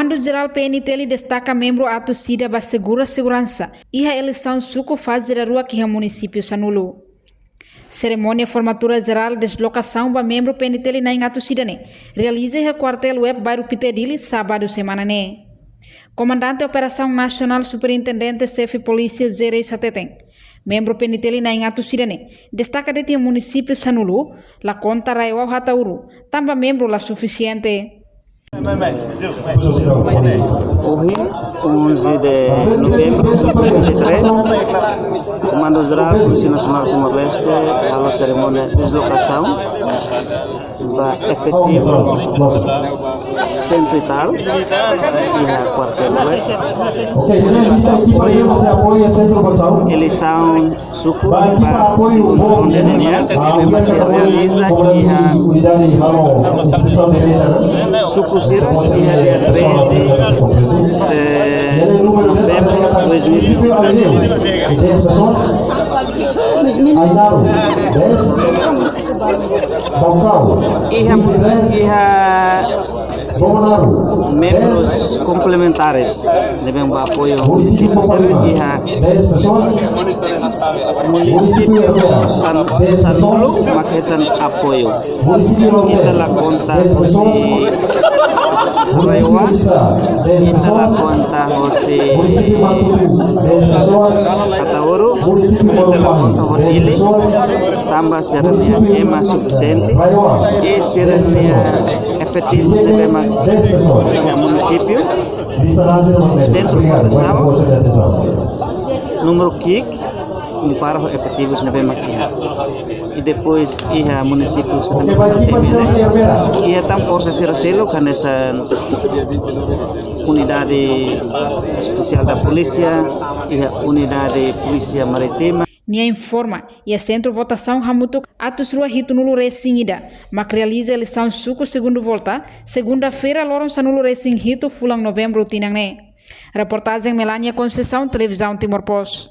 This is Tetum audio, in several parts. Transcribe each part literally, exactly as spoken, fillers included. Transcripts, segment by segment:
Komandu Jerál P N T L destaka membru atus ida ba asegura seguransa iha eleisaun suku faze daruak iha munisípiu sanulu. Serimónia formatura jerál deslokasaun ba membru P N T L na'in atus ida ne'e realiza iha kuartél web bairru Pité Dili, sábadu semana ne'e. Komandante Operasaun Nasionál, Superintendente Xefe Polísia Jerál hateten, membru P N T L na'in atus ida ne'e destaka de'it iha munisípiu sanulu, la konta RAEOA ho Ataúro, tanba membru la sufisiente. Ohin, onze de novembro de dois mil e vinte e três, Komandu Jerál Polísia Nasionál Timor-Leste halo serimónia deslokasaun ba efetivus sentu e tal iha kuartél. Oke, jadi lista ekipa yang masih apoia sentru Balsau. Eleisaun suku ba segundu ronde nian, ne'ebé mak sei realiza iha suku sira iha dia treze de novembro de dois mil e vinte e três. Iha, iha membrus komplementares ne'ebé mak apoiu munisípiu sira iha munisípiu san-, sanulu mak hetan apoiu. Ita la konta hosi RAEOA, ita la konta hosi Ataúro, ita la konta ho Dili, tanba sira-nia ema sufisiente, i sira-nia efetivus ne'ebé mak iha munisípiu, sentru votasaun, númeru ki'ik, kompara ho efetivus ne'ebé mak iha. I depois iha munisípiu sira ne'ebé mak temi ne'e, iha tan forsa sira seluk hanesan Unidade Espesiál da Polísia, iha Unidade Polísia Marítima. Nia informa, iha sentru votasaun hamutuk atus rua hitunulu resin ida mak realiza eleisaun suku segundu volta, segunda-feira, loron sanulu resin hitu fulan novembru tinan ne'e. Reportajen Melania Conceição, Televizaun Timor Post.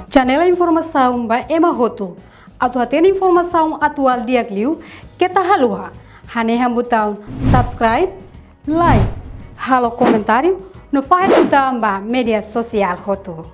Janela informasaun ba ema hotu. Atu hatene informasaun atuál di'ak liu, keta haluha hanehan butaun subscribe, like, halo komentáriu no fahe tutan ba média sosiál hotu.